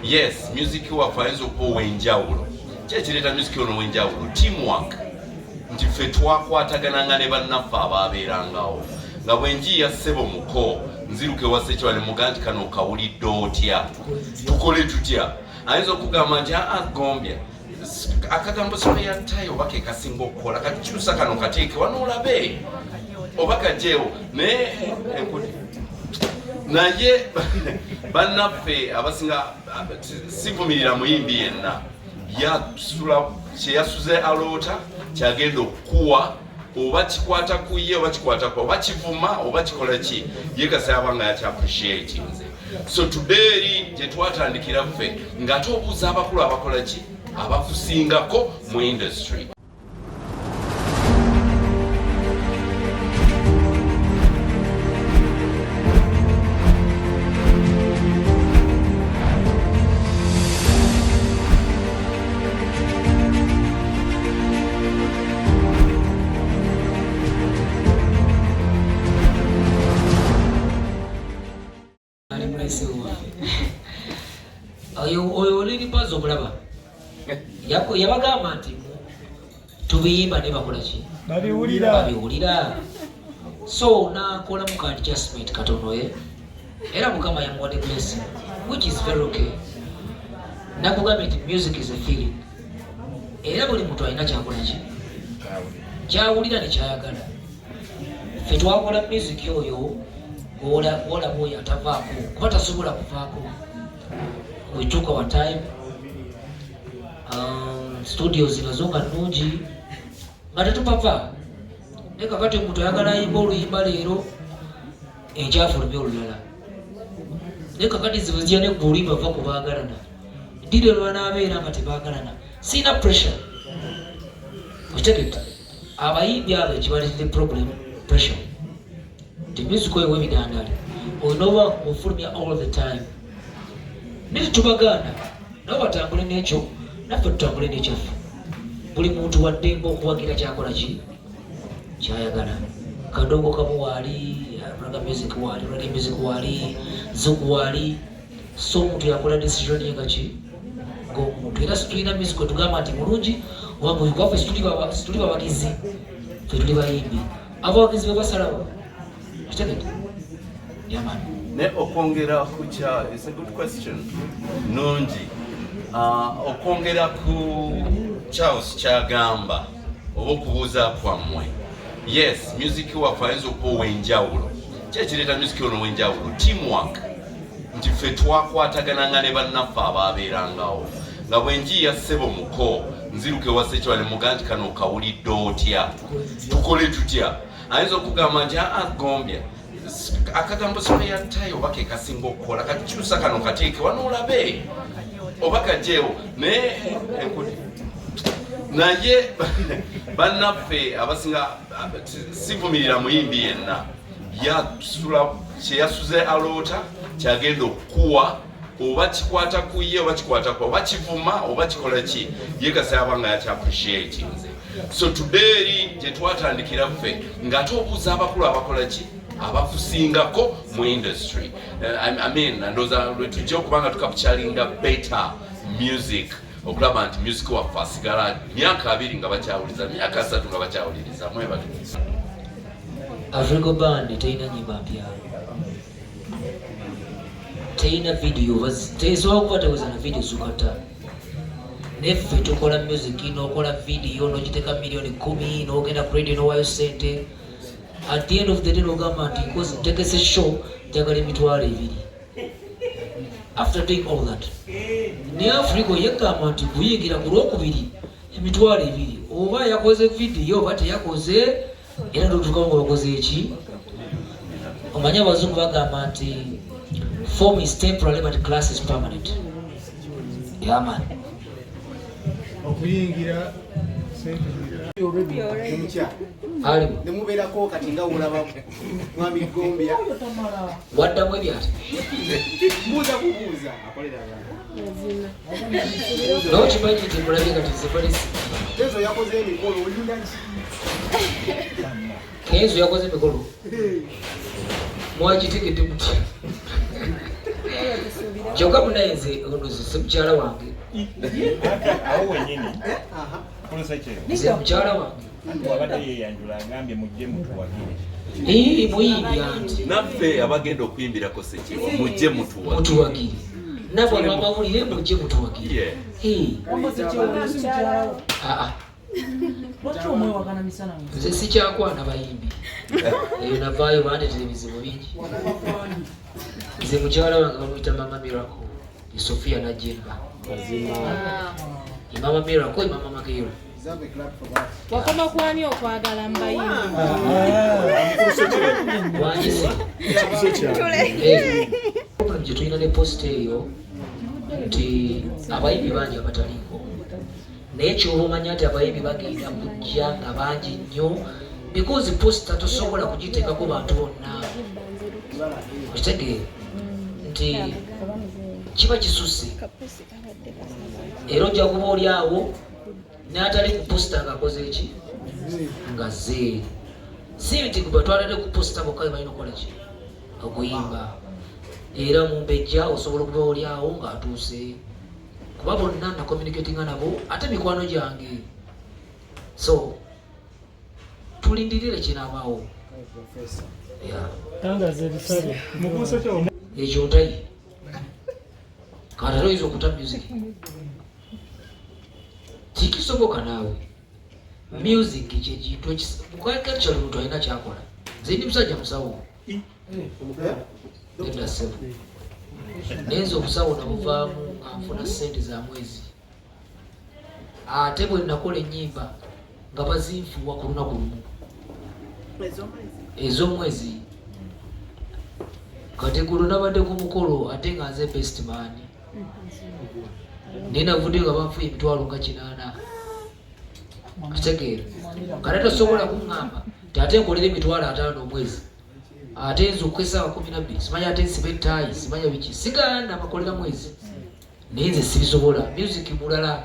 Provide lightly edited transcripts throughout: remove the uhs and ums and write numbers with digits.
Yes, music waffe ayinza okuba ow'enjawulo. Ki ekireeta music ono ow'enjawulo? Teamwork. Nti ffe twakwatagananga ne bannaffe abaabeerangawo, nga bwe njiiya ssebo muko nziruka ewa Ssekibale muga nti kano okawulidde otya, tukole tutya? Ayinza okugamba nti aa Gombya, akagambo spare tire oba ke kasinga okukola, kati kyusa kano kateeke wano olabe oba kajeewo. Naye naye bannaffe abasinga, sivumirira muyimbi yenna, yasula kyeyasuze aloota kyagenda okukuwa, oba kikwata ku ye oba kikwata ku oba kivuma oba kikola ki, ye kasaba nga yaki appreciate nze. So today eri gye twatandikira ffe, ng'ate obuuza abakulu abakola ki, abakusingako mu industry. Ali mulese waffe oyo, oyo oliripaza omulaba yabagamba nti tubiyimba ne bakola ki, babiwulira, babiwulira. So nakolamu ka adjustment katono ye, era Mukama yamuwadde blessing, which is very okay. Nakugambye nti music is a feeling, era buli muntu alina kyakola ki, kyawulira ne kyayagala. Ffe twakola music oyo olaba oyo atavaako, kuba tasobola kuvaako. We took our time. Studios nazo nga nnungi, nga tetupapa. Naye kakati omuntu ayagala ayimba oluyimba leero, enkyafulumya olulala. Naye kakati zibu zijja negwe oluyimba va ku baagalana, ddi lwe banaabeera nga tebaagalana? Siina pressure, okitegedde? Abayimbi abo ekibaleetedde problem, pressure, nti music oyo w'ebidandali olina oba ofulumya all the time. Naye tetubagaana, nabo batambule n'ekyo, naffe tutambule n'ekyaffe. Buli muntu waddembe okuwagira kyakola ki, kyayagala. Kadongo kamu waali, ragga music waali, reggae music waali, zuku waali. So omuntu yakola decision ye nga ki, ng'omuntu. Era situlina music wetugamba nti mulungi oba mubi, kuba ffe situli bawagizi, ffe tuli bayimbi. Abawagizi be basalawo, kitegedde? Yamani. Ne okwongera ku kya, it's a good question, nungi. Okwongera ku Charles kyagamba oba okubuuza kwammwe, yes, music waffe ayinza okuba ow'enjawulo. Ki ekireeta music ono ow'enjawulo? Teamwork. Nti ffe twakwatagananga ne bannaffe abaabeerangawo, nga bwe njiiya ssebo muko nziruka ewa Ssekibale muga nti kano okawulidde otya, tukole tutya? Ayinza okugamba nti aa Gombya, akagambo spare tire oba ke kasinga okukola, kati kyusa kano kateeke wano olabe oba kajeewo. Naye naye bannaffe abasinga, sivumirira muyimbi yenna, yasula kyeyasuze aloota kyagenda okukuwa, oba kikwata ku ye oba kikwata ku oba kivuma oba kikola ki, ye kasaba nga yaki appreciate nze. So today eri gye twatandikira ffe, ng'ate obuuza abakulu abakola ki, abakusingako mu industry. I mean, ndowooza lwe tujja okuba nga tucapturinga better music, okulaba nti music waffe asigala myaka 20 nga bakyawuliriza, myaka 30 nga bakyawuliriza. Mwebale. Afrigo Band terina nyimba mpya, terina video, tesobola kuba teweza na video zukata. Neffe tukola music, nokola video nogiteka miliyoni 10, nogenda ku radio nowayo sente. At the end of the day nogamba nti nkoze, ntegese show, njagala 20,000, after doing all that. Naye Afrigo yegamba nti kuyingira ku Lwokubiri 20,000, oba yakoze video oba teyakoze, era notuukawo nga bakoze eki. Omanyi abazungu bagamba nti form is temporary but class is permanent. Yaman. Okuyingira sente. Alimu. Nemubeerako kati nga wolaba mwami Gombya. Waddamu ebyati. Mbuuza kubuuza. Naye okimanyi nti mulabye kati zipolisi. Kenzo yakoze emikolo, olinda ki? Kenzo yakoze emikolo, mwagitegedde mutya? Kyokka munaye nze ono nze mukyala wange. Awo wenyini nze mukyala wange. Wabadde yeyanjula agambye mujje mutuwagire. Muyimbi anti naffe abagenda okuyimbirako Ssekyewa mujje mutuwagire. Mutuwagire. Nabwe abamawulire mujje mutuwagire. Nze sikyakwana bayimbi. Eyo navaayo bandetera ebizibu bingi. Nze mukyala wange bamuyita Mama Miracle, ye Sofia Najemba. Ye Mama Miracle, ye Mama Mageera. Wakoma kwani okwagala mbayimbi? Wangise. Problem gye tulina ne post eyo nti abayimbi bangi abataliiko, naye kyoba omanya nti abayimbi bagenda kujja nga bangi nnyo because posta tosobola kugiteekako bantu bonna. Okitegeera nti kiba kisusse, era ojja kuba oli awo n'atali ku posita ng'akoze eki nga ze si nti batwalade ku posita bokka balina okukola ki okuyimba. Era mumbejja osobola okuba oli awo ng'atuuse, kuba bonna nacommunicatinga nabo ate mikwano gyange, so tulindirire kinaabaawo. Tangaza ebisale. Ekyo ntayi kati ate oyinza okuta music tikisoboka naawe. Music kyekintu actually omuntu alina kyakola. Nze ndi musajja musawo, edda ssebo, naye nze obusawo nabuvaamu nga nfuna ssente za mwezi, ate bwe nakola ennyimba nga bazinfuuwa ku lunaku lumu ez'omwezi. Kati guno nabadde ku mukolo ate nga nze best man, naye navudde nga banfuye emitwalo nga 8. Kitegeera kale tosobola kuŋŋamba nti ate nkolera emitwalo 50 omwezi, ate nze okuka essaawa 12 simanya, ate nsiba ettaayi simanya biki, sigaana bakolera mwezi, naye nze sibisobola. Music mulala,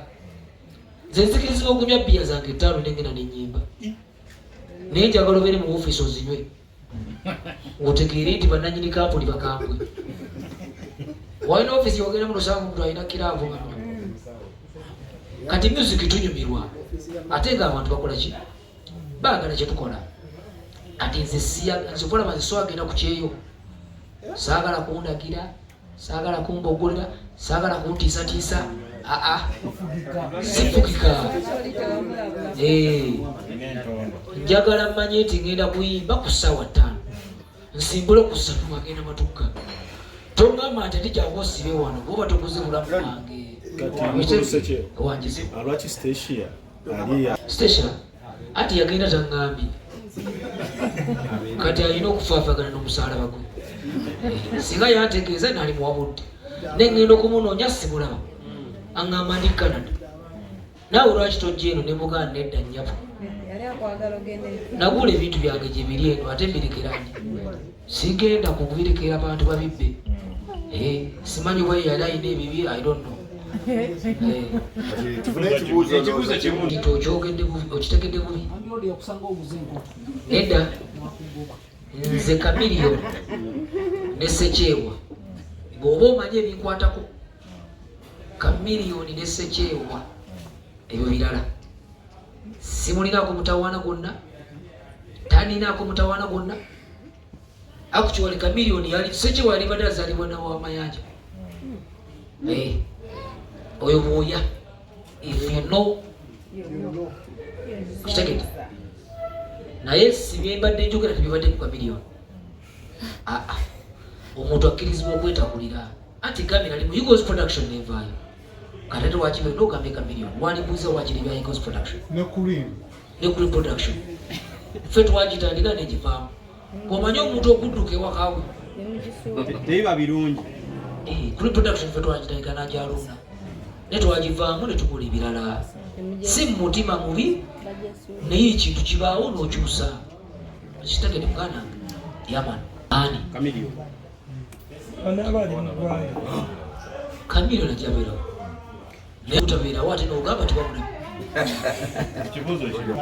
nze nzikirizibwa okunywa bbiya zange 5 nengenda nenyimba, naye njagala obeere mu ofiisi ozinywe otegeere nti bannanyini kampuni bakambwe. Walina ofiisi ogenda muno osanga omuntu alina kiraavu nga muno. Kati music tunyumirwa ate ng'abantu bakola ki, baagala kyetukola. Kati nze nze olaba nze soagenda ku kyeyo, saagala kundagira, saagala kumbogolera, saagala kuntiisatiisa, aa sifugika. Njagala mmanye nti ngenda kuyimba ku ssaawa 5 nsimbule ku 3 ngagenda matukka. Toŋŋamba nti ate jangu osibe wano bwoba toguze bulamu bwange. Wangize. Lwaki Stacia ali Stacia anti yagenda taŋŋambye, kati alina okufaafagana n'omusalaba gwe. Singa yantegeeza nali muwabudde, nengenda okumunoonya simulaba, aŋŋamba ndi Canada. Naawe lwaki tojja eno? Ne muganda nedda nnyabo, nagula ebintu byange gye biri eno ate mbirekerani, sigenda kubirekera bantu babibbe. Simanyi oba yali alina ebibi, I don't know. Nti okyogedde bubi, okitegedde bubi. Nedda, nze Chameleone ne Ssekyewa, bw'oba omanyi ebinkwatako, Chameleone ne Ssekyewa ebyo birala. Simulinaako mutawaana gwonna, taninaako mutawaana gwonna. Actually Chameleone yali Ssekyewa yali badde azaalibwa na wa Mayanja. Oyo bwoya, if you know, kitegedde. Naye si byembadde njogera tebibadde ku Chameleone. Aa, omuntu akkirizibwa okwetakulira. Anti gambye nali mu Eagles Production nevaayo. Kati ate lwaki byonna ogambye Chameleone? Walibuuza wakiri bya Eagles Production ne Cream. Ne Cream Production ffe twagitandika negivaamu. Omanyi omuntu okudduka ewakawe tebiba birungi. Cream Production ffe twagitandika najalunda ne twagivaamu ne tukola ebirala, si mu mutima mubi, naye ekintu kibaawo n'okyusa. Kitegede muganda wange yaman ani Chameleone. Bano abali mu ggwanga. Chameleone ajabeerawo naye utabeerawo ate n'ogamba tebamulaba. Ekibuuzo kimu.